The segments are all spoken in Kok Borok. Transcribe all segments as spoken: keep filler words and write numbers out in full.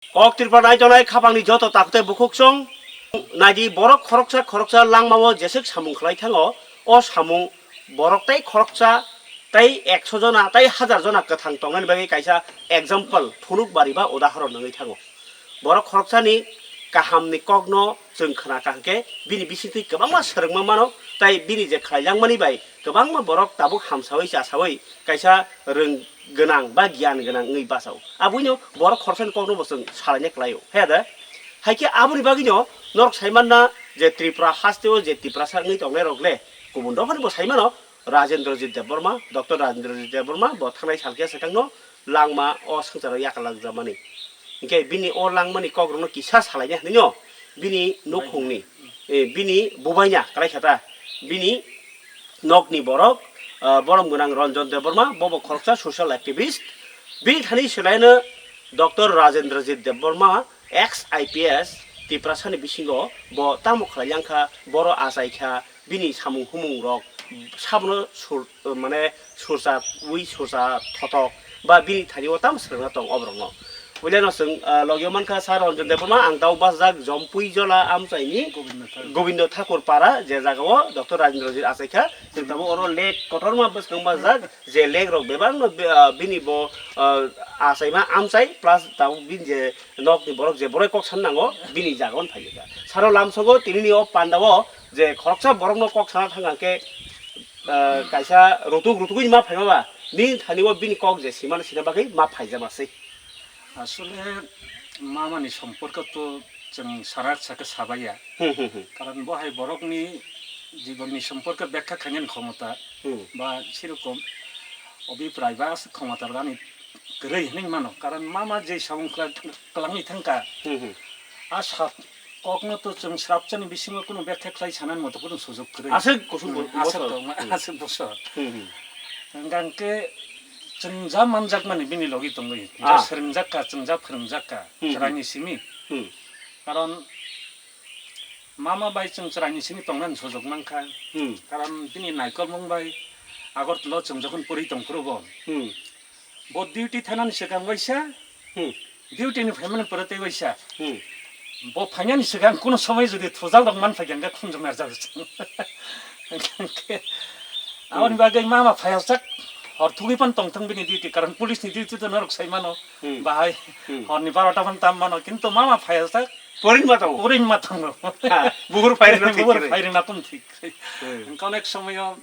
Kok Tripura nai tongnai khapangni joto takhuk tei bukhuk chwng naidi, borok khoroksa khoroksa langmao jeswk samung khlai thango, o samung borok tei khoroksa tei ekso jona tei hajar jona kwthang tongnani bagwi kaisa example, phunuk bari ba udahoron wngwi thango. Borok khoroksani kahamni kokno chwng khna kha hwnkhe bini bisingtwi kwbangma swrwngma mano, tei bini je khlai langmani bai kwbangma borok tabuk hamsawi chasawi kaisa rwng gwnang ba giyan gwnang wngwi bachao. Aboino borok khoroksani kokno bo chwng salaina kwlaio. He da? Hai khe aboni bagwino norok sai manna je Tripura hasteo je Tiprasa wngwi tongnai rok le kubun dophani bo sai mano, Rajendrajit Debbarma, Doctor Rajendrajit Debbarma bo thangnai sal khe swkangno langma o swngcharo yakarlak jamani. Hinkhe bini o langmani kokrokno kisa salaina hwnwi no bini nukhungni, eh, bini bubaina kwlai kha ta, bini nokni borok, ah, borom gwnang Ranjan Debbarma, bobo khoroksa social activist. Bini thani swlaino Doctor Rajendrajit Debbarma, ex I P S, Tiprasani bisingo bo tamo khlai yang kha, boro achai kha, bini samung humung rok sabono sur-, mane sursa ui sursa thothok ba bini thani o tamo swrwngna tong o borokno. Puilano chwng, ah, logio mankha Sir Ranjan Debbarma, ang tao bachajak Jompui Jola amchaini Gobindo Thakur. Gobindo Thakur Para, je jaga o Doctor Rajendra Jit achaikha. Chwng tamo oro lake kotorma bwskang bachajak, je lake rok bebak no, ah, bini bo, ah, achaima amchai plus tamo bini je nokni borok je borok kok san nango, bini jaga o phai kha. Saro lamsogo tinini o panda o je khoroksa borokno kok sana thang khe, ah, kaisa rutuk rutugwi ma phaima ba, nini thani o bini kok je simano sina bagwi ma phaijama se. Asole mamani somporko to chwng sara saka sabaiya. Hmm, hmm, hmm. Karon bo hai borokni jibonni somporko bekha khainani khomota Hmm. ba sirokom obhipray ba aswk khomota rwani kwrwi hinwi mano. Karon mama je samung kla-, klangwi thangkha, Hmm, hmm. A sa-, kokno to chwng srapchani bisingo kunu bekha khlai sanani moto kunu sujok kwrwi. Aswk kusung Hmm, bo-, aswk bosor. Tongma, Hmm. Aswk bosor. Hmm, hmm. Hwnkhe chwng ja manjakmani bini logi tongwi, ja Ah. swrwngjakka, chwng ja phwrwngjakka, Hmm, hmm. Chwraini simi. Hmm. Karon mama bai chwng chwraini simi tongnani sujok mankha. Hmm. Karon bini naikolmung bai Agartala o chwng jokhon pori tongphuru bo, Hmm. bo duty thanani swkang waisa, Hmm. Duty ni phaimani pore tei waisa. Hmm. Bo phainani swkang kuno somoi jodi thujal rok man phaikha hwnkhe khunjwk narjak. Hwnkhe Hmm. Aboni bagwi mama phaiyasak, hor thugwi pan tongthang bini duty, karon police ni duty to norok sai mano, Hmm. Bahai Hmm. Horni barota pan tam mano, kintu mama phaiyasak. Porin ma tongo. Porin ma tongo. Ha, buhur phairina thik Buhur khe. Phairina tong thik. Hmm. Hwnkhe onek somoyo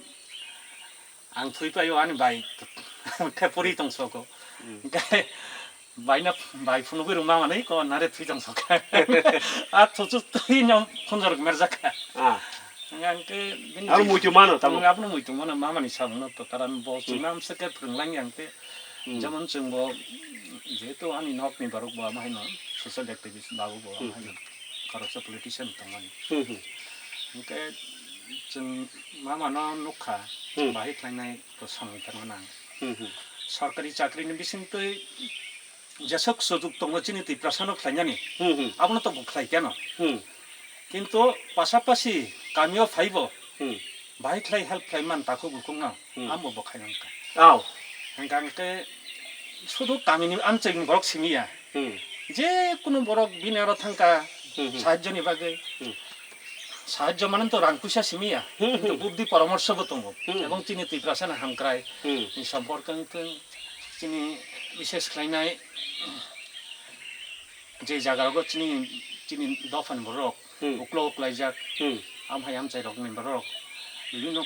ang thwi paio ani bai khe pori tong soko. Hmm. Hwnkhe Baina bai phunugwi rwma manwi ko nare thwi tong sokha. A thuchu twi no khunjor merjakha. Ah. Hwnkhe bini Abo je muitu mano tamo? Ang abono muitu mano mamani samungno to karon bo Hmm. chwngno amswk khe phwrwnglang yang te. Hmm. Jemon chwng bo jehetu ani nokni borok bo ama haino social activist babu bo ama Hmm. haino khoroksa politician tongmani. Hmm, hmm. Hwnkhe chwng mamano nukha Hmm. bahai khlainai to samung tangma nang. Hmm, hmm. Sorkari chakrini bisingtwi jeswk sujuk tongo chini Tiprasano khlainani, Hmm, hmm. Abono to bo khlai keno. Hmm. Kintu pasapasi kamio phaibo Hmm. bahai khlai help khlai man takhuk bukhukno, Hmm. Amo bo khainang kha. Ao. Hwnkha hwnkhe sudu kamini amchaini borok simi ya. Hmm. Je kunu borok bini aro thangkha Hmm, hmm. Sahajjoni bagwi. Hmm. Sahajjo mane to rang puisa simi ya. Hmm, Kintu hmm. Buddhi poramorso bo tongo. Hmm. Ebong chini Tiprasano hamkrai Hmm. ni somporko wngthung. Chini bises khlainai je jagarogo chini, chini dophani borok Hmm. Uklo uklaijak, Hmm. Amhai amchairokni borok bibinno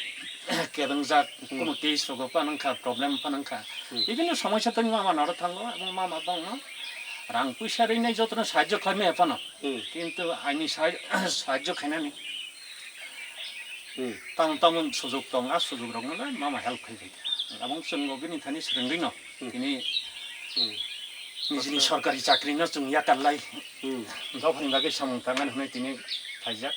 kebengjak, Hmm. Kuno case rogo phanangkha, problem phanangkha, Hmm. Bibinno somosya tongwi mama naro thango, ebong mama bongno rang puisa rinai jotono sahajjo khlaimaya phano, Hmm. Kintu ani sahaj-, sahajjo khainani Hmm. Tamon tamon sujuk tong, a sujuk rokno le mama help khai phaikha. Abong chwng bo bini thani swrwngwi no Hmm. Tini Hmm. Nijini sorkari chakri no chwng yakar lai. Hmm. Dophani bagwi samung tangan hwnwi tini phaijak.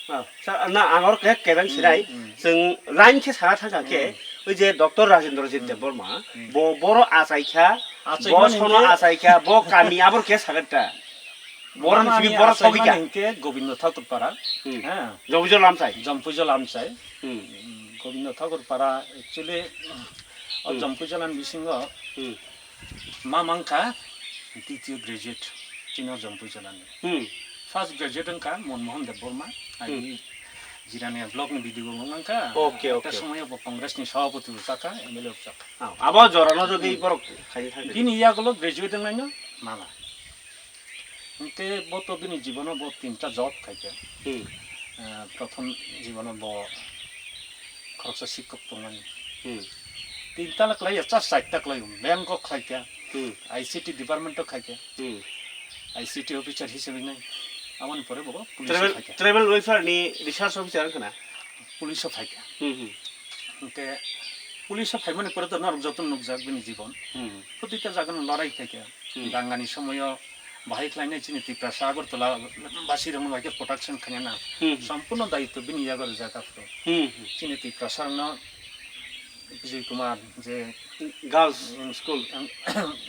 Ah, sa-, na ang oro khe kerang Hmm, sinai, hmm. Chwng line khe sana thangkha khe, Hmm. Oi je Doctor Rajendra Jit Hmm. Debbarma, Hmm. Bo boro achai kha, Achai Bo mani sono hwnkhe achai kha, bo kami abor khe sagat ta. Borok Mama simi ni borok achai sogwi mani kha. Hwnkhe Gobindo Thakur Para. Hmm. Ha. Jompuijo lamchai. Jompuijo lamchai. Hmm. Gobindo Thakur Para actually, o Hmm. Jompuijo lan bisingo Hmm. ma mangkha D T O graduate. Chino Jampui jilani. Hmm. First graduate wngkha Monmohan Debbarma. Hmm. Ani Jirania block ni B D O wngkha. Okay, okay. Somoyo bo Congress ni sabhapati bo chakha, M L A bo chakha. Ah, abo jorano jodi Hmm. borok khaini thangdi. Bini yagulo graduate wngnaino mala. Hwnkhe bo to bini jibono bo tinta job khaikha. Hmm. Ah, prothom jibono bo khoroksa sikok tongmani. Hmm. Tinta la khlaiya, cha chaita khlaio, bank o khlaikha, Hmm. I C T department o khaikha. Hmm. I C T officer hisabe nai. Aboni pore bo police o Tribal, khaikha. Tribal welfare ni research officer wngkha na? Police o phaikha. Hmm, hmm. Hwnkhe police o phaimani pore to norok joto nukjak bini jibon. Hmm. Protita jagano lorai khaikha. Hmm. Dangani somoyo bahai khlainai chini Tiprasa Agartala basirokno bahai khe protection khainai na. Hmm. Sompurno daityo bini yago rijak aphuru. Hmm. Chini Tiprasa rokno Vijay Kumar je Girls. School,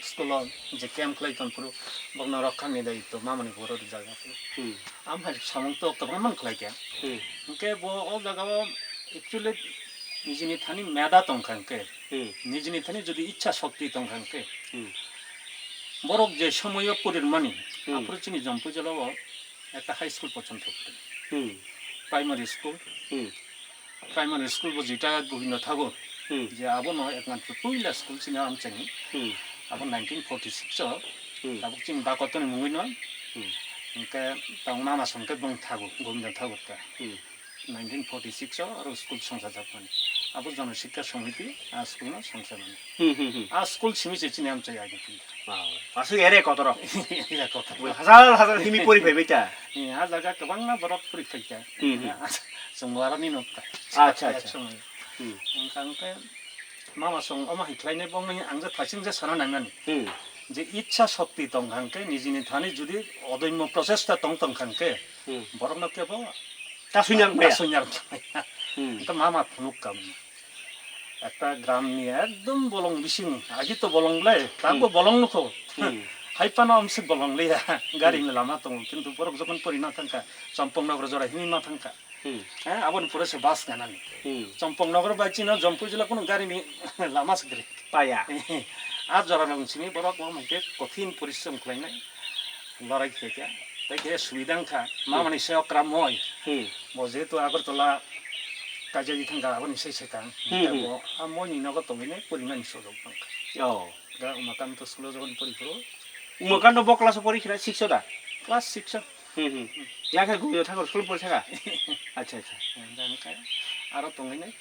school o je camp khlai tongphuru bokno rokha ni daityo mamani boro rijak aphuru. Hmm. Amhai samung to kwbangma khlaikha. Hmm. Hwnkhe bo o jagao actually nijini thani meda tongkha hwnkhe, Hmm. nijini thani jodi ichha shokti tongkha hwnkhe, Hmm. borok je somoyo porirmani, Hmm. aphuru chini Jampui jilao ekta high school porjonto pore. Hmm. Primary school. Hmm. Primary school bo jeta Govinda Thakur, Hmm. je abono ekmatro puila school chini amchaini. Hmm. Abo nineteen forty six o, Hmm. tabuk chini Bakotoni mungwi no. Hmm. Hwnkhe tang mama song khe bong Thakur, Govinda Thakur ta. Hmm. Nineteen forty six o aro school songchajak mani. Abo Jana Shiksha Samiti a school no songcha mani. Hmm, hmm, hmm. A school simi se chini amchai agi phi. Wow. Aswk ere kotoro. Ere kotoro. Bui hazar hazar himi pori phai bai ta. Eh, a jaga kwbangma borok pori phai ta. Hmm, hmm. Chwng wara ni nok ta. Acha, acha. Ek somoi. Hmm. Wngkha hwnkhe mama song omo hai khlainai bongni ang je thasing je sana nangani. Hmm. Je ichha shokti tong hwnkhe nijini thani jodi odoimo prochesta tong tong hwnkhe Hmm. borokno kebo Kasui nang maya. Kasui nang maya. Hmm. Wngkha mama phunuk kam. Ekta gram ni ekdom bolong bising, agi to bolong le, tabo Hmm. bolong nukho. Hmm. Hai pano amsik bolong le ya, gari Hmm. ni lama tongo, kintu borok jokon pori na thangkha, Champang Nagar jora himi ma thangkha. Hmm. Eh, aboni pore se bus ganani. Hmm. Champang Nagar bai chino Jampui jila kuno gari ni lama se gri. Paya. A jora rong simi borok bo hwnkhe kothin porishrom khlainai. Lorai khe khe, tei khe subida wngkha, Hmm. mamani se okra moi. Hmm. Bo jehetu Agartala kaijagwi thangkha, aboni se sekang. Hmm, Tei hmm. bo a moi ni nogo tongwini porimani sojok wngkha. Oh. Da Umakanta school o jokon pori phuru. Umakanta bo class o pori khna six o da? Class six o. Hmm, hmm. Yakhe Govinda Thakur school pori thaka? Acha, acha. Da wngkha aro tongwini.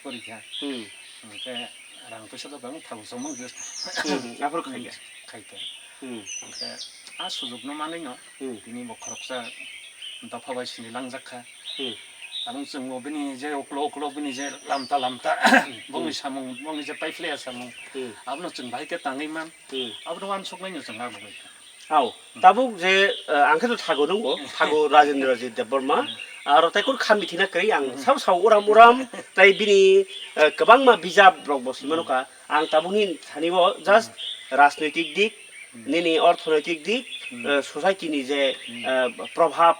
Porikha. Hmm. Hwnkhe rang puisa to bang thabu samung just. Hmm, hmm. Aphuru khaikha. Khaikha. Hmm. Hwnkhe a sujukno manwino Hmm. tini bo khoroksa dopha bai sini langjakha. Hmm. Aboni chwngbo bini je uklo uklo bini je lamta lamta bongni Hmm. samung, bongni je paiphlaiya samung. Hmm. Abono chwng bahai khe tangwi man. Hmm. Abono wansuknaino chwng abo bai kha. Au, tabuk je, eh, ang khe to thago nungo, thago Rajendra Ji Debbarma, aro tei kunu kha mithi na kwrwi, ang sabo sabo uram uram, tei bini, eh, kwbangma bijap rok bo swi mano kha. Ang tabukni thani o just rajnoitik dik, nini orthonoitik dik, eh, society ni je, eh, probhab,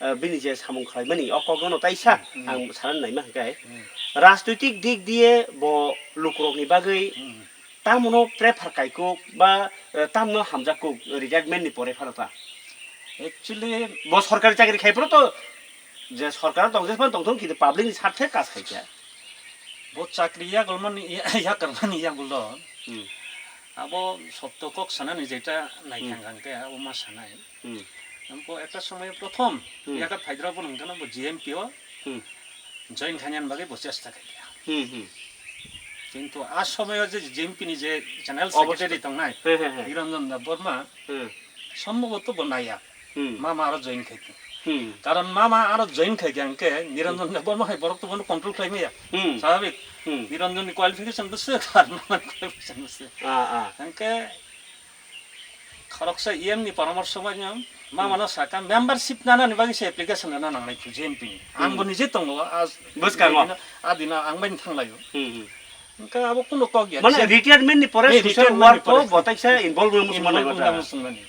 eh, bini je samung khlaimani, o kokno no taisa ang sana naima hwnkhe, rajnoitik dik diye bo lukurokni bagwi Tamono prefer kaikuk ba, eh, tamno hamjakuk retirement ni pore phano ta? Actually, bo sorkari chakri khai phano to je sorkar tong je phano tongthong, kintu public ni sarthe kaj khai kha. Bo chakri yakolmani, yakolmani yagulo. Hmm. Abo sotto kok sanani jeta naithang Hmm. hwnkhe abo ma sanai. Hmm. Ampo ekta somoy prothom Hmm. yakat phaidra bo nungkana bo G M P o Hmm. join khainani bagwi bo chesta khaikha. Hmm, hmm. Kintu a somoyo je G M P ni je general Obostha. Secretary tongnai, He, he, he. Niranjan Debbarma, Hmm. sombhoboto bo naiya. Hmm. Mama aro join khaikha. Hmm. Karon mama aro join khaikha hwnkhe Niranjan Debbarma hai borok to bono control khlai maya. Hmm. Swabhabik. Hmm. Niranjan ni qualification bwswk ar mama ni qualification bwswk. Ah, ah. Hwnkhe Khoroksa E M ni poramorsho bai no mama no saka membership nanani bagwi se application rwna nangnai kho G M P ni. Ang bo nije tongo, a Bwskango. Adino, adino ang bai thanglaio. Hmm, hmm. Hwnkhe abo kuno kok ya. Mane retirement ni pore Eh, social retirement ni work o pore. Bo taisa involve wngwi Involve muchungmani wngwi wata. Muchungmani.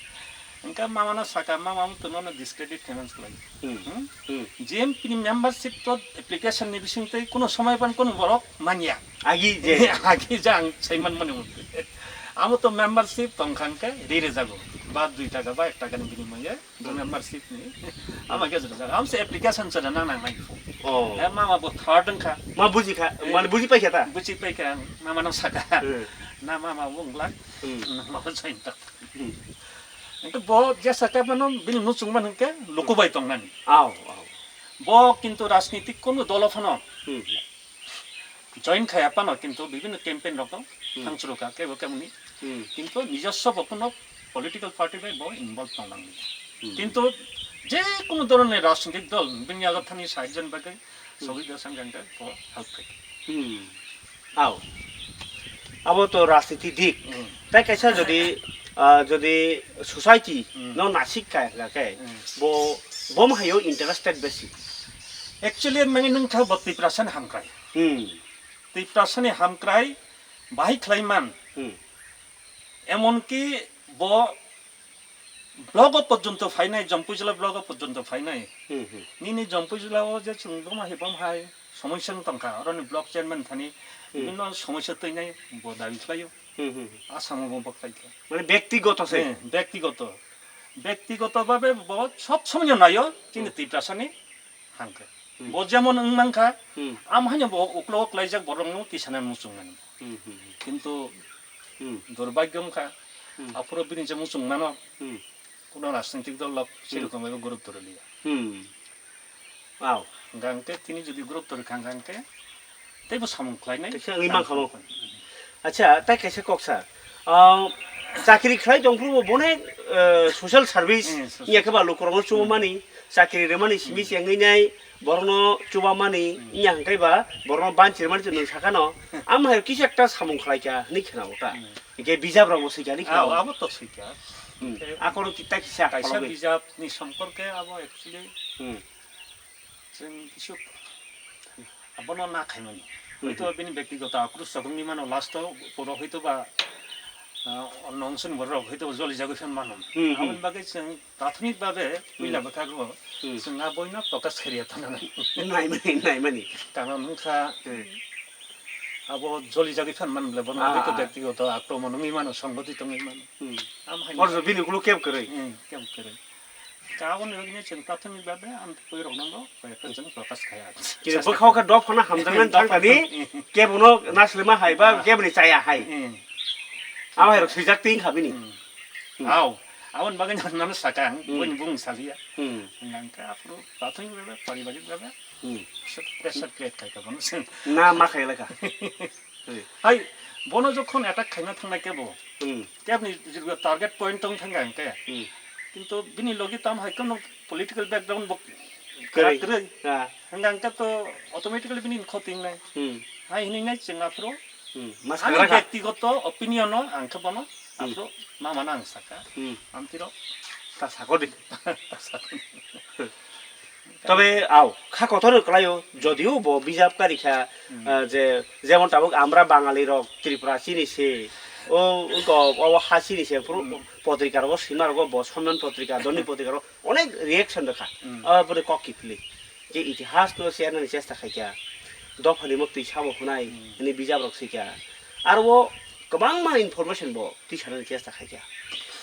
Hwnkhe mama no saka, mama mo to nono discredit khaimani slai. Hmm. Hmm? Hmm. G M P ni membership to application ni bising tei kuno somoi pan kuno borok manya. Agi je. Agi je ang saiman mani mungkhe. Amo to membership tong khan khe ri re jago. Ba dui taka ba ek taka ni binimoye, hmm, membership ni. Ama ke jora jaga. Amse application chana nang nang nai. Oh. Eh, mama bo third wngkha. Ma buji kha, eh, mane buji paikha ta? Buji paikha, mama nang saka. Hmm. Na mama wng lak. Hmm. Na mama join ta. Hmm. Engke bo jesa khe mano bini muchung man hwnkhe luku bai tongnani. Aw, aw. Bo kintu rajnitik kono dolo phano, hmm, join khaya phano kintu bibhinno campaign rok, hmm, thangchuru kha kebo keboni. Hmm. Kintu nijoswo bo kono political party bai bo involve tonglang. Hmm. Kintu je kono dhoronni rajnitik dol bini yago thani side jon bagwi, hmm, sogwi da sanjang khe bo help khai. Hmm. Aw. Abo to rajniti dik. Hmm. Tai kaisa jodi, ah, jodi society, hmm, no nasik ka hwnkha khe, hmm, bo, bo ma hayo interested besi. Actually, mane nwng kha bo Tiprasani hamkrai. Hmm. Tiprasani hamkrai bahai khlai man. Hmm. Emonki bo block o porjonto phainai, Jampui jila block o porjonto phainai. Hmm, hmm. Nini Jampui jila o je chwng bom hai, bom hai, somosya wng tongkha, oroni block chairman thani, hmm, bibhinno somosya twinai bo dabi khlaio. Hmm, hmm, hmm. Asamo bo bo khlaikha. Mane bektigoto se? Eh, bektigoto. Bektigoto babe bo sob somoy naio, chini, hmm, Tiprasani hangkhe. Hmm. Bo jemon wng mankha, hmm, am haino bo uklo uklaijak borokno tisana muchung mani. Hmm, hmm, hmm. Kintu, hmm, durbagyo wngkha, hmm, aphuru bini je muchung mano, hmm, kuno rajnitik dol lok, hmm, serokom ebo gurutto rwliya. Hmm. Wow. Hwnkha hwnkhe tini jodi gurutto rwkha hwnkha hwnkhe, teibo samung khlainai. Kaisa wngwi mankha mo. Acha, tai kaisa kok sir. Ah, chakri khlai tongphuru bo bonek, eh, social service, hmm, social, ya khe ba lukurokno, hmm, chubamani, chakri rwmani simi, hmm, chengwi nai, borokno chubamani, hmm, ya hwnkhe ba borokno banchirmani chwng sakano. Am hai kisa ekta samung khlaikha hwnwi khna o ta. Hmm. Hwnkhe bijap rokbo swikha hwnwi khna o. Ah, abo to swikha. Hmm. Hwnkhe akorok kita kisa kaisa kologwi. Bijapni somporke abo actually, hmm, chwng kisu abono na khaimani. Hmm. Hoito bini bektigoto akrus rok wngwi mano, last o puro hoito ba, ah, onno ongsoni borok rok hoito ba joli jagwi phan mano. Hmm, hmm. Aboni bagwi chwng prathomik babe, hmm, puila bwkhago, hmm, chwng a boino prokash khariya tongnai. Naimani, naimani. Karon wngkha, hmm, abo joli jagwi phan man bole bono, ah, hoito, ah, bektigoto akromon wngwi mano, songgothito wngwi mano. Hmm. Am hai. Borjo bini ulo keb kwrwi. Hmm, keb kwrwi. Ka aboni bagwino chwng prathomik babe ang twi rokno bo koi ekta chwng prokash khaya. Kini bwkhao khe dopha no hamjaknani thangkani, kebono naslima hai ba, ah, keboni chaya hai. Hmm. Abo hai rok swijak tin kha bini. Hmm. Hmm. Au, aboni bagwi no, nono saka ang, hmm, boini bung salia. Hmm. Hwnkhe aphuru prathomik babe, paribarik babe, hmm, pressure create khai kha bono chwng. Na ma khai lai kha. Hai, bono jokhon attack khaina thangnai kebo, hmm, kebni target point tong thangkha hwnkhe. Hmm. Kintu bini logi tam hai kono political background bo kwrwi. Kwrwi. Ah. Hwnkha hwnkhe to automatically bini khoti wngnai. Hmm. Hai hinwi nai chwng aphuru, hmm, ani bektigoto opinion o ang khe bono, hmm, aphuru mama no ang saka. Hmm. Amtiro. Ta sakodi. Ta sakodi. Tobe, au, kha kotor kwlaio, jodio bo bijap karikha, hmm, ah, je, jemon tabuk amra Bangali rok Tripura chini se, o, o, o ha chini se, phuru, hmm, potrika rogo, sima rogo, bo Sonman potrika, Doni potrika rogo, onek reaction rwkha. Hmm. Aboni kok kiphilwi. Je itihas no share nani chesta khaikha, dophani mok twi sabo hwnai, hmm, hwnwi bijap rok swikha. Aro o kwbangma information bo twi sanani chesta khaikha.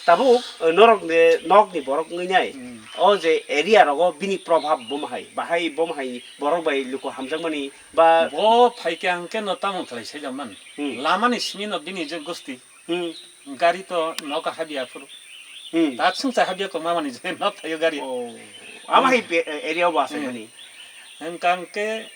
Tabuk, eh, norok ni, nok ni borok wngwi nai, hmm, o je area rogo bini probhab bomo hai, bahai bomo hai borok bai luku hamjakmani ba. Bo phaikha hwnkhe no tamo khlai sai jaman. Hmm. Lama ni simi no bini je gosti. Hmm. Gari to noka habya phuru. Hmm. Tak sung cha habya ko mama ni je nok thayo gari. Oh. Ama hai pe-, eh, area o bo asai, hmm, mani. Hwnkha hwnkhe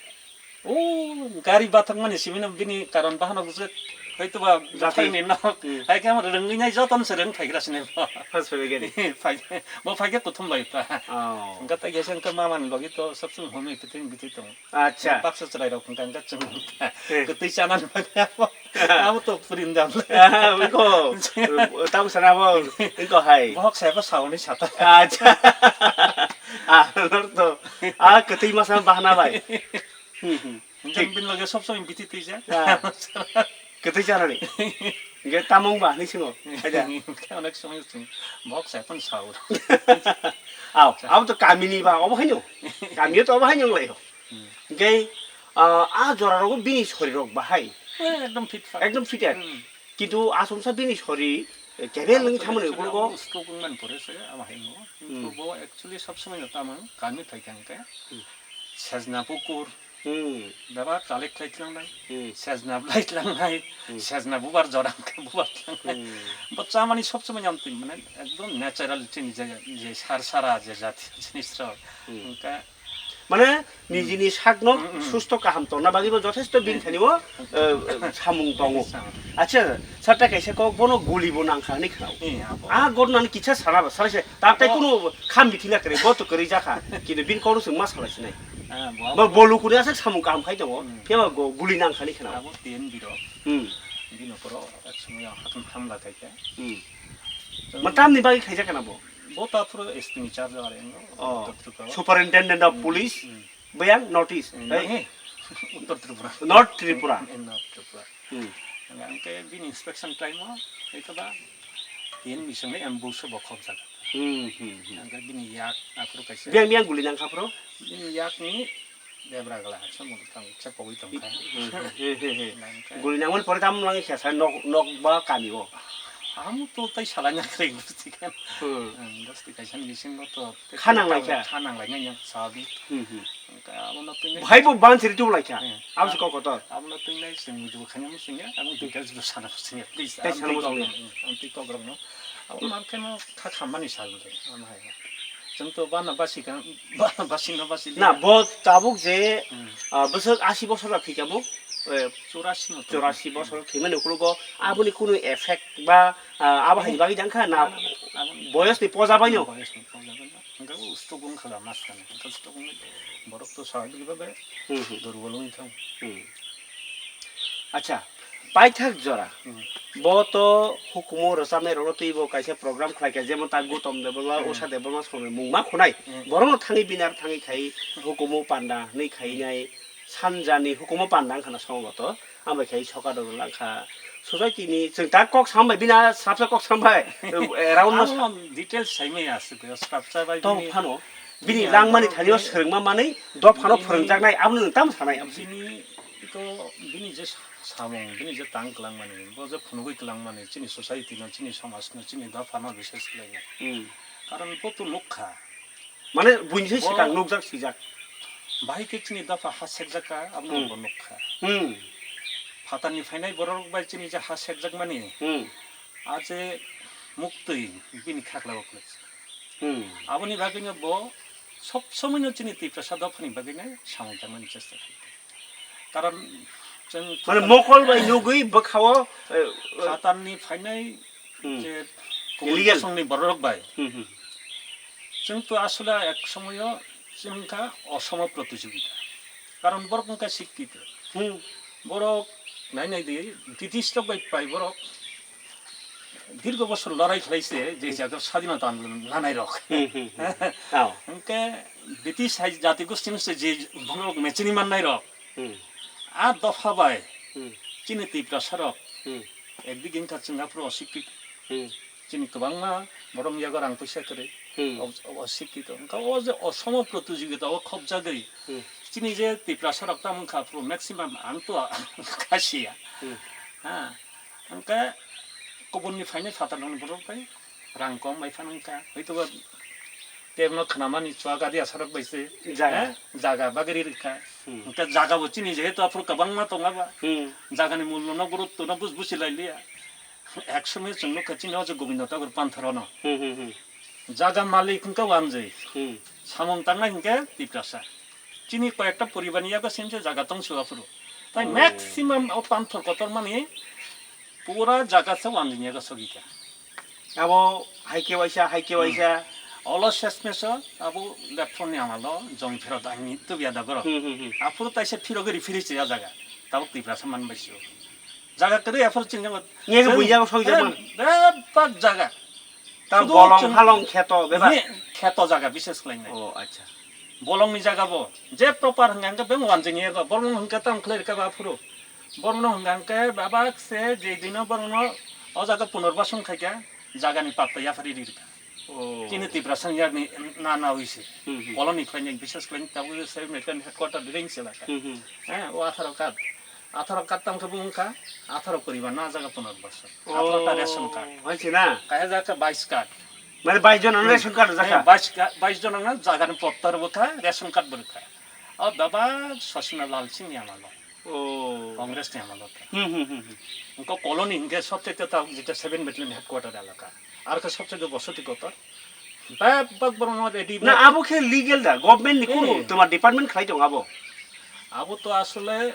O gari bathakmani simi no bini karon bahano gujak. Hoito ba jati. Buthakni nok. Hmm. Hai khe amo rwngwi nai jotono se rwng phaigra sini bo. First phaibai gari. Phai-, bo phaikhe kuthum bai ta. Oh. Hwnkhe tai khe se hwnkhe mamani logi to sabsong homwi kwthwng bithi tongo. Acha. Baksa chwrai rok hwnkha hwnkhe chwng. Hmm. Kwtwi chanani bagwi abo, abo to purin dam. Ah, wngkho. Tamo sana bo, wngkho hai. Bohok sai bo sauni sata. Acha. Ah, lor to. Ah, kwtwi masa bahana bai. Hmm, hmm. Hwnkhe thik. Bini loge sob somoi bithi twijak. Ah. Kwtwi chanani. Hwnkhe tamo wngba hinwi swngo. Aida. Hwnkhe onek somoi chwng bok sai phano sao. Aw, abo to kamini ba, obo haino. Kamio to obo haino wnglaio. Hmm. Hwnkhe, ah, a jora rogo bini sori rok bahai. Eh, ekdom fit fat. Ekdom fit fat. Hmm. Kintu asomsa bini sori Eh, kebel wngwi thangmani ukulgo. Stroke wngmani pore se ama hai wngo. Kintu bo actually sob somoi no tamo kami phai kha hwnkhe. Hmm. Sejna bukur. Hmm. Bebak kalik khlai tlangnai. Hmm. Sejna blai tlangnai. Hmm. Sejna bubar jora hwnkhe bubar tlangnai. Hmm. Bo chamani sob somoi amtwi mane ekdom natural chini je, je sar sara je jati jinis rok. Hmm. Hwnkhe Mane nijini sakno susto kaham tongna bagwi bo jothesto bini thani o, eh, samung tongo. Acha, sir, ta kaisa kok bono guli bo nangkha hinwi khnao. Eh, abo. A gornani kisa sana ba, sana se, ta tai kunu kham bithi na kwrwi, bo to kwrwi jakha. Kintu bini kokno chwng ma salai sinai. Ah, bo Bo, abo. Bo lukuni aswk samung kaham khai tongo, phiyaba go guli nangkha hinwi khnao. Abo T N B rok. Hmm. Bini ukoro ek somoi hakon hamla khai kha. Hmm. Chwng Ma tamni bagwi khaijak kana bo? Bo ta phuru S P ni charge are, Oh. Uttar Tripura. Superintendent of Police, Hmm. Bayang North East. Hmm, Hey. Nahi. Uttar Tripura. North Tripura. In North Tripura. Hmm. Hingke bini inspection time o, ito ba tin bising ni ambush bo khobjak. Hmm, hmm, hmm. Hingke bini yak aphuru kaisa. Biyang biyang guli nangkha phuru? Bini yak ni Debra gala haksa mung tang, kisa kogwi tong kha. Hmm, hmm, hmm, hmm, hmm. Nangkha. Guli nangmani pore tamo nang kha sa nok, nok ba kami o? Amo to tai salai na kre gusti kan. Hmm. Hmm, gusti kaisa ni bisingo to. Kha nang lai kha? Kha nang lai nang sabi. Hmm, hmm. Hingke amo no twi nai. Bhai bo ban siri tu lai kha. Hmm. Amo se kok kotor. Amo no twi nai sing muju khanya mo singa, amo details bo sana singa, please. Tai sana mo singa. Ang twi kok rok no. Amo mar khe no kha khammani sal bo. Amo hai. Chwng to bana basi kan, bana basi no basi. Na, bo tabuk je, Hmm. ah, bwswk asi bosor ba thwikha bo, eh, Churasi no. Churasi bosor thwimani ukologo aboni kunu effect ba, ah, abo hai Hmm. bagwi jang kha na Abo, abo. Boyos ni poja bai no? Boyos ni poja bai no. Hingke bo stroke wng kha da mas kan. Hingke stroke wngwi borok to swabik bhabe Hmm, hmm. Durbol wngwi thang. Hmm. Acha, paithak jora. Hmm. Bo to hukumu rwchapnai rokno twi bo kaisa program khlai kha, jemon ta Gautam Debbarma, Hmm. Usha Debbarma songni mung ma khunai. Hmm. Borokno thangwi binar thangwi khai hukumu panda hwnwi khainai sanjani hukumu panda wngkha na songo to. Ambai khai soka rok langkha. Society ni chwng ta kok sambai bina sapsa kok sambai. Around no Amo details saimaya aswk, sapsa bai to bini phano. Bini Bini langmani abo thani o bini swrwngma manwi dophano Bini phwrwngjaknai, abono nwng tamo sanai abo se. Bini to, bini je sa-, samung, bini je tang kwlangmani, bo je phunugwi kwlangmani, chini society no, chini somaj no, chini dopha no bises khlainai. Hmm. Karon bo to nukha. Mane buini se Bo swkang nukjak sijak. Bahai khe chini dopha ha sekjak kha, abono Hmm. bo nukha. Hmm. Phatarni phainai borok bai chini je ha sekjakmani, Hmm. a je muktwi bini khaklao kwlai. Hmm. Aboni bagwino bo sob somoino chini Tiprasa dophani bagwino samung tangmani chesta khlai. Karon chwng Mane phatar- mokol bai nugwi bwkhao, eh, eh, phatarni phainai Hmm. je kubun Illegal. Bosongni bororok bai. Hmm, hmm. Chwng to asole ek somoyo chwng wngkha osomo protijogita. Karon borok wngkha sikkito. Hmm. Borok nai nai di, British rok bai pai borok dirgo bosor lorai khlai se je jaga swadhinota andolon nanai rok. Hmm, hmm, hmm. Oh. Hwnkhe British hai jati gosti no se je borok mechini mannai rok. Hmm. A dopha bai Hmm. chini Tiprasa rok Hmm. ekdigi wngkha chwng aphuru osikkito. Hmm. Chini kwbangma borok yago rang puisa kwrwi. Hmm. O, o, osikkito. Wngkha o je osomo protijogita o khopjagwi Hmm. chini je Tiprasa rok tamo wngkha aphuru maximum ang to khasiya. Hmm. Ha. Hwnkhe kubunni phainai phatar rokni borok bai rang kom bai phano wngkha. Hoi to ba Tebno khnamani chwk gari asarok bai se, Jaga. Eh, jaga bagwi ri rwkha. Hmm. Hwnkhe jaga bo chini jehetu aphuru kwbangma tongo ba. Hmm. Jagani mullo no gurutto no bus busi lai liya. Ek somoi chwng nukha chini o je Gobinda Thakur Panthor no. Hmm, hmm, hmm. Jaga malik hwnkhe wanjwi. Hmm. Samung tangnai hwnkhe Tiprasa. Chini koyekta poribar ni yago sini se jaga tong se aphuru. Tai Oh. maximum o Panthor kotor mani pura jaga se wanjwi ni yago sogwi kha. Abo hai khe waisa, hai khe Hmm. waisa. Olo sesmeso abo lephro ni amalo jong phero dangni tubya da boro. Hmm, hmm, hmm. Aphuru taisa phiro gori phiri se ya jaga. Tabuk Tiprasa man bai sio. Jaga kwrwi aphuru chini jaga. Nge Chwng buya song jaga. Bebak jaga. Ta Sudu bolong chwng halong kheto bebak. Ye kheto jaga bises khlainai. Oh, acha. Bolong ni jaga bo. Je proper hwnga hwnkhe beng wanjing ye go. Bolong hwnkhe tam khlai rwkha ba aphuru. Borokno hwnka hwnkhe babak se je dino borokno o jaga punarbasan khaikha, jagani patta yaphari ririkha. Oh. Chini Tiprasa ni yakni na nawi se. Hmm, hmm. Koloni khlainai, bises khlainai tabuk se American headquarter ring se lakha. Hmm, hmm. Eh, o atharo card. Atharo card tang khe bo wngkha, atharo poribar no ah jaga punorbasan. Atharo ta ration card. Hai se na? Kaiha jaga khe bais card. Mane bais jon ano ration card rwjak kha? Bais ka-, bais jon ano jaga ni potta rwkha, ration card bo rwkha. O bebak Sosina Lal Singh ni amalo. Oh. Congress ni amalo khe. Hmm, hmm, hmm, hmm. Wngkha colony hinkhe sobchaite ta jeta seven battalion headquarter elaka. Aro khe sobchaite bosoti kotor. Bebak borokno ready. Na, abo khe legal da, government ni kunu, eh, toma department khlai tongo abo. Abo to asole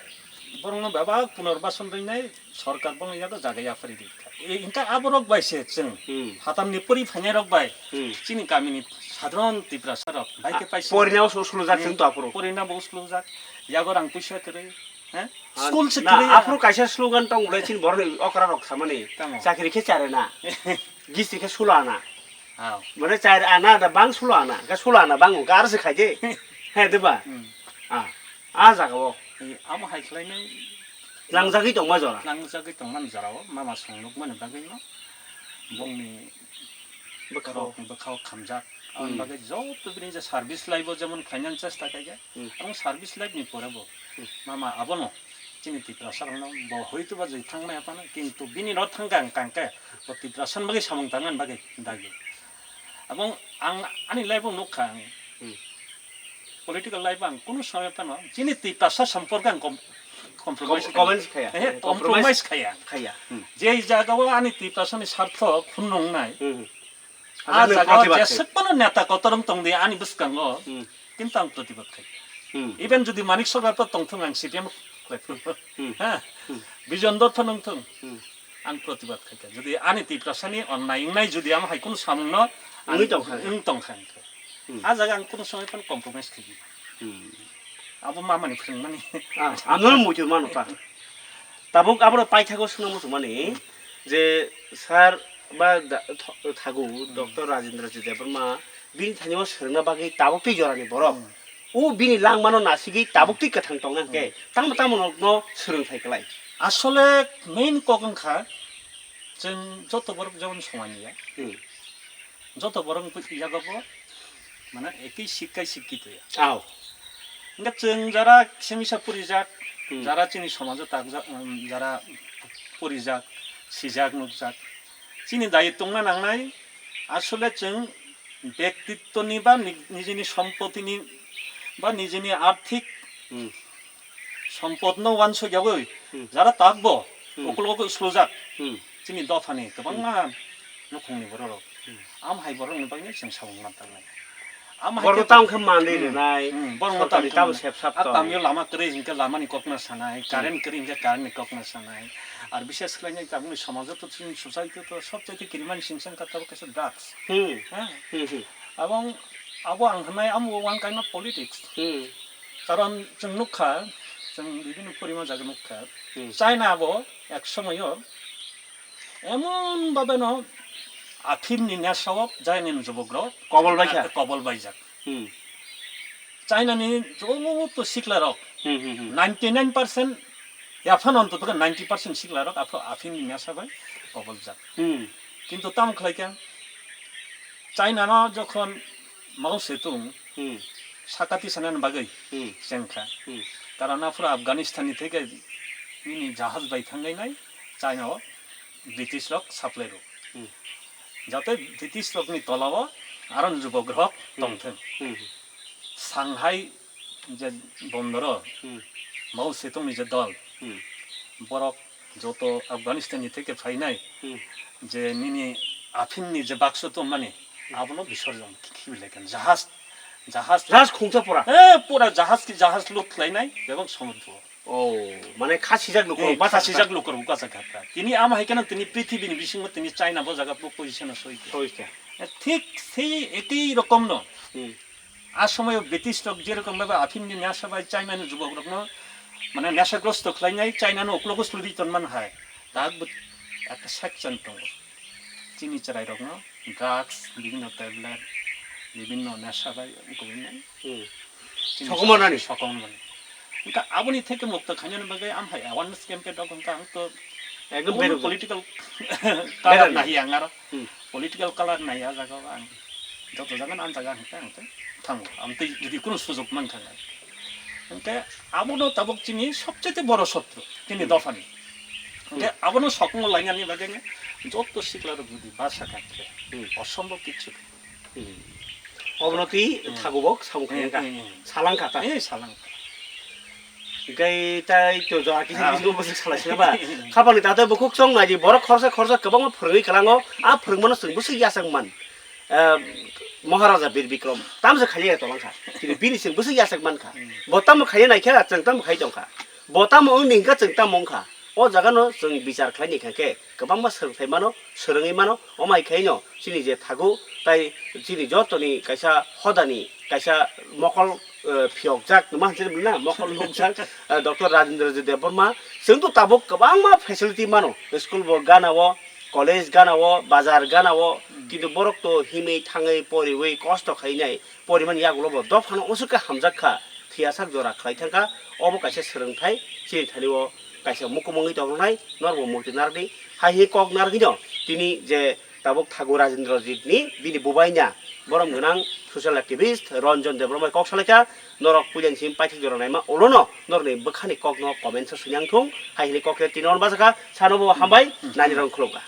borokno bebak punarbasan rinai sorkar borokno yago jaga yaphari di. E, hinkhe aborok bai se chwng, hmm, phatar ni pori phainai rok bai, hmm, chini kami ni sadharon Tiprasa rok bai khe, ah, paisa. Porina bo sulujak, hmm, chwng to aphuru. Porina bo sulujak, yago rang puisa kwrwi, he? Ah, school se na, kwrwi ya. Aphuru kaisa slogan tong bwlai chini borok ni okra rok samani. Tamo. Chakri khe chare na. Gisti khe sulo ana. Aw. Mane char ana da bang sulo ana, ga sulo ana bang ga arse khai de. He de ba? Hmm. Ah, a jaga o. Eh, amo hai khlai nai. Langjagwi tongma jora. Langjagwi tongmani jora o, mama song nukmani bagwi no. Bongni bwkhao, bwkhao khamjak. Aboni, hmm, bagwi joto bini je service life o jemon khlainani chesta khaikha. Hmm. Ang service life ni pore bo, hmm, mama abono chini Tiprasa rokno bo hoito ba joi thangmaya phano, kintu bini no thangkha ang kangkhe bo Tiprasa ni bagwi samung tangnani bagwi dagi. Abong ang ani life o nukha ang, hmm, political life o ang kunu samaya phano chini Tiprasa somporke ang kom-, compromise, com-, comment khaya. Khaya. Eh, compromise, compromise khaya. Khaya. Hmm. Je jaga o ani Tiprasa ni sartho khunungnai. Hmm. Ah, jaga o jeswk phano neta kotor wng tong di ani bwskango, hmm, kintu ang protibad khai. Hmm. Even jodi Manik Sarkar pho tong thung, ang C P M khai thung. Hmm. Ha? Hmm. Bijon Dor pho nung thung. Hmm. Ang protibad khai kha. Jodi ani Tiprasani onnai wngnai jodi amo hai kunu samung no ang wngwi tong kha. Wng tong kha ang khe. Hmm. Ah jaga ang kunu somoi phano compromise khai di. Hmm. Abo mama ni phwrwng mani. Ah, ano muitu mano ta. Tabuk aboro paithago swngna muchungmani je sir ba da-, tho-, thagu, hmm, Doctor Rajendra Ji Debbarma bini thani o swrwngna bagwi tabuk twi jorani borok. Hmm. O bini langmano nasigwi tabuk twi kwthang tongna hwnkhe, hmm, tamo tamo no, no swrwng thai kwlai. Asole main kok wngkha chwng joto borok jemon somani ya. Hmm. Joto borok wngkha yago bo, mane, ekhi sikkai sikkito ya. Aw. Hingke chwng jara kisa misa purijak, hmm, jara chini somajo takjak, um, jara purijak, sijak, nukjak. Chini dayitwngna nangnai, asole chwng bektitwni ba ni-, nijini sompotini ba nijini arthik, hmm, sompotno wansuk yagwi, hmm, jara takbo, hmm, uklogo slujak. Hmm. Chini dophani kwbangma, hmm, nukhungni bororok. Hmm. Am hai borokni bagwi chwng samung mantangnai. Am hai borokno khe tamo khe manwi, hmm, rwnai, hmm, borokno sorkari tamo khe tamo manwi. Sep sap a tong. Tamio lama kwrwi hinkhe lamani kokna sanai, hmm, current kwrwi hinkhe currentni kokna sanai. Ar bishes khlainai tabukni somajo to chini society to sobchaite kirimani singsa wngkha tabuk kaisa drugs. Hmm. Ha? Hmm, hmm. Abong, abo ang hwnai amo one kind of politics. Hmm. Karon chwng nukha, chwng bibhinno porima jaga nukha. Hmm. China bo ek somoyo emon bhabe no aphimni nesao China ni jubokrok kobol baikha. Kobol baijak. Hmm. China ni joto siklarok, hmm, hmm, hmm, ninety nine percent yaphano wngtongkha ninety percent siklarok aphro aphimni nesa bai koboljak. Hmm. Kintu tamo khlaikha, China no jokhon Mao Zedong, hmm, sakati sanani bagwi, hmm, chengkha. Hmm. Karon aphuru Afghanistan ni theke nini jahaj bai thangwi nai China o British rok supply rw. Hmm. Jate British rok ni tola o aro jubok rok, hmm, tongthwng. Hmm. Shanghai je bondoro, hmm, Mao Zedong ni je dol, hmm, borok joto Afghanistan ni theke phainai, hmm, je nini aphimni je bakso tongmani, hmm, abono bisorjon khibilaikha. Jahaj, jahaj, jahaj khungsa pura. Eh, pura jahaj ki jahaj lut khlainai bebak somudro. Oh, mane khasijak lukurok, eh, bachajak. Khasijak lukurok bachajak kha. Tini ama hai kheno tini prithibini bisingo tini China bo jaga bo position o soi kha. Soi kha. Eh, thik sei ekei rokomno. Hmm. A somoyo British rok jerokom bhabe aphimni nesa bai China ni jubok rokno, mane nesagrosto khlainai China no uklogo sluri tonman hai. Dak bo ekta section tongo. Chini chwrairokno drugs, bibhinno tablet, bibhinno nesa bai wngkha bini. Hmm. Chini sokomornani? Sokomornani. Wngkha aboni theke mukto khainani bagwi amhai awareness campaign rok wngkha ang to ekdom kono beruk political color nahi ang aro. Hmm. Political color nahi a jaga o ang joto jaga no ang jaga hwnkhe ang tei thango. Ang tei jodi kono sujok mankha ang. Hwnkhe abono tabuk chini sobchete boro sotro, chini Hmm. dophani. Hwnkhe Hmm. abono sokongo lainani bagwi joto siklarok jodi basa kha khe Hmm. osombhob kichu. Hmm. Obono twi Hmm. thagubok samung Hmm, khaiyang kha. hmm, hmm. Salang kha ta. Eh, salang kha. Hwnkhe tai to jora kisa Ah. bising bwswk salai sina ba. Khapangni tato bukhuk chong naidi borok khorsa khorsa kwbangma phwrwngwi kwlango. A phwrwngmano chwng bwswk yachak man. Ah, Maharaja Bir Bikram tamsa khaiya tolangkha. Kini bini chwng bwswk yachak mankha. Hmm. Bo tamo khaiya naikha, chwng tamo khai tongkha. Bo tamo wngni hwnkha, chwng tamo wngkha. O jagano chwng bichar khlaini hwnkha khe kwbangma swrwngthai mano, swrwngwi mano, omai khaino chini je thago tai chini jotoni kaisa hodani, kaisa mokol, eh, phiyokjak, ma hwnse na, mokol nukjak, eh, Doctor Rajendra Ji Debbarma. Chwng to tabuk kwbangma facility mano, school bo gana o, college gana o, bazar gana o, Hmm. kintu borok to himwi thangwi poriwi kosto khainai, porimani yagulo bo dophano usuk khe hamjak kha, phiyasak jora khlai thangkha, obo kaisa swrwngthai, chini thani o kaisa mukumungwi tongnai, norbo muitu nardi, hai hi kok nargwino, tini je tabuk thago Rajendra Jit ni bini bubaina, borom gwnang social activist Ranjan Debbarma kok salaikha, norok puilani simi paithak jora naima, ulono norni bwkhani kokno comment o swinang thung, hai hini kok khe tini ono bachakha, sano bo hambai, nani rong khulumkha.